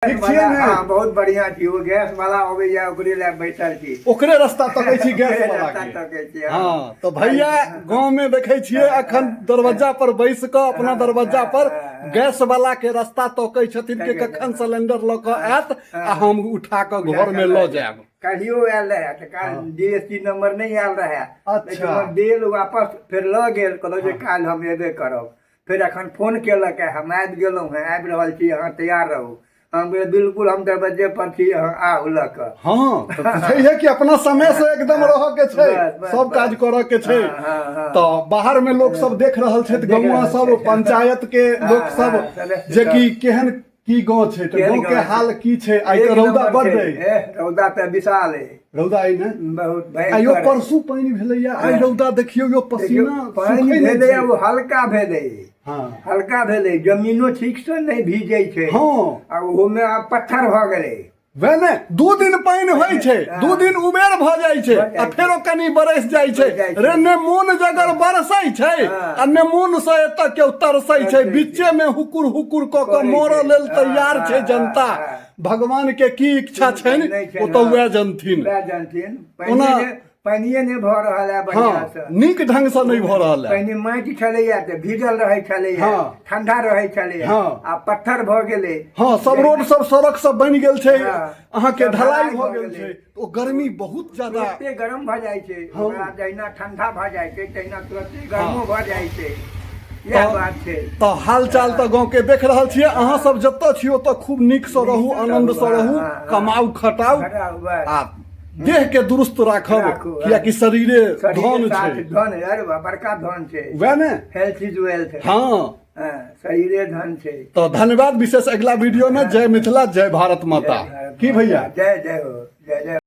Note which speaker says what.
Speaker 1: ठीक छियै ने?
Speaker 2: हाँ, बहुत बढ़िया छी। ओ गैस वाला अबैया, ओकरे लए बैसल छी।
Speaker 1: ओकरे रास्ता तकै छी, गैस
Speaker 2: ओकरे
Speaker 1: वाला
Speaker 2: रास्ता
Speaker 1: के।
Speaker 2: तकै छी।
Speaker 1: हँ, तऽ भैया गाँव में देखै छियै, अखन दरवज्जा पर बैस कऽ अपना दरवज्जा पर गैस वाला के रास्ता तकै छथिन कि कखन सिलेंडर लऽ कऽ आयत आ हम उठा कऽ घर में लऽ जायब।
Speaker 2: काल्हियो आयल रहए तऽ काल्हि जीएसटी नंबर नहि आयल रहए। लेकिन ओ देल वापस, फेर लऽ गेल, कहलक जे काल्हि हम एबे करब। फेर एखन फोन केलक, हम आबि गेलहुँ हेँ, आबि रहल छी, अहाँ तैयार रहू। हम कहलियै, बिल्कुल, हम दरबज्जे पर छी, अहाँ आउ लऽ कऽ।
Speaker 1: हँ, तऽ छैहे कि अपना समय से एकदम रहऽ के छै,
Speaker 2: बस, बस,
Speaker 1: सब काज
Speaker 2: बस।
Speaker 1: करऽ के छै।
Speaker 2: हँ, हँ, हँ।
Speaker 1: तऽ बाहर में लोक सब देख रहल छथि,
Speaker 2: देख
Speaker 1: गौआ
Speaker 2: रहल
Speaker 1: सब,
Speaker 2: छथि।
Speaker 1: पंचायत के लोक सब,
Speaker 2: सदस्य
Speaker 1: जे कि
Speaker 2: सब।
Speaker 1: केहन की गाँव छै, तऽ
Speaker 2: केहन
Speaker 1: गाँव के
Speaker 2: गाँव छै।
Speaker 1: हाल की छै? आइ
Speaker 2: एक
Speaker 1: तऽ रौदा
Speaker 2: नंबर
Speaker 1: बड्ड
Speaker 2: छै।
Speaker 1: अइ।
Speaker 2: रौदा तऽ विशाल अइ।
Speaker 1: रौदा अइ ने?
Speaker 2: बहुत
Speaker 1: आ यौ
Speaker 2: भयंकर अइ।
Speaker 1: परसू पानि भेलैया, आइ रौदा देखियौ यौ,
Speaker 2: देखियौ,
Speaker 1: पसीना
Speaker 2: पानि
Speaker 1: सुखै नहि
Speaker 2: भेलै
Speaker 1: छै।
Speaker 2: ओ हल्का भेलै। हल्का भेलै, जमीनो ठीकसँ नहि भीजै छै। आ ओहोमे आब पत्थर भऽ गेलै।
Speaker 1: वएह ने, 2 दिन पानि होइ छै, 2 दिन उबेर भऽ जाइ छै
Speaker 2: भऽ जाइ
Speaker 1: आ
Speaker 2: छै।
Speaker 1: फेरो कनि बरसि जाइ छै।
Speaker 2: बरसि जाइ छै।
Speaker 1: रे ने मोन जगर बरसै छै आ ने मोन से एतऽ केओ तरसै छै।
Speaker 2: तरसै छै।
Speaker 1: बीचे मे हुकुर हुकुर कऽ कऽ
Speaker 2: करै
Speaker 1: मरऽ
Speaker 2: छै।
Speaker 1: लेल तैयार छै जनता। भगवान के की इच्छा छनि
Speaker 2: नहि
Speaker 1: ओ
Speaker 2: छनि,
Speaker 1: तऽ वएह जनथिन।
Speaker 2: वएह जनथिन।
Speaker 1: ओना
Speaker 2: पानिए नहि भऽ रहल है बढ़िआँ से।
Speaker 1: नीक ढंग से नहि भऽ रहल है।
Speaker 2: पहिने माटि छलैया तऽ भीजल रहै छलैया, ठंडा रहै छलैया। आ पत्थर भऽ गेलै।
Speaker 1: हँ, सब रोड सब, सड़क सब बनि गेल छै, अहाँके
Speaker 2: सब
Speaker 1: ढलाई
Speaker 2: ढलाई
Speaker 1: भऽ
Speaker 2: भऽ
Speaker 1: गेल
Speaker 2: गेलै।
Speaker 1: छै, तऽ ओ गर्मी बहुत ज्यादा
Speaker 2: तुरते गरम भऽ जाइ छै। ओकरा जहिना ठंडा भऽ जाइ छै, तहिना तुरते गरमो भऽ जाइ छै। इएह बात छै।
Speaker 1: तऽ हाल चाल तऽ गाँव के देख रहल छियै। अहाँ सब जतऽ छी ओतऽ खूब नीकसँ रहू,
Speaker 2: नीकसँ
Speaker 1: आनन्दसँ
Speaker 2: रहू,
Speaker 1: रहू, कमाउ खटाउ
Speaker 2: खटाउ, बस।
Speaker 1: आ देह के दुरुस्त राखब।
Speaker 2: राखू, हँ।
Speaker 1: कियाकि शरीरे
Speaker 2: शरीरे
Speaker 1: धन
Speaker 2: साथ
Speaker 1: छै।
Speaker 2: धन, अरे वाह, बड़का धन छै।
Speaker 1: वएह ने।
Speaker 2: Health is wealth. शरीरे धन छै।
Speaker 1: तऽ धन्यवाद विशेष। अगिला वीडियो में। जय मिथिला, जय भारत माता।
Speaker 2: जय भारत
Speaker 1: की भैया?
Speaker 2: माता। जय जय हो, जय जय।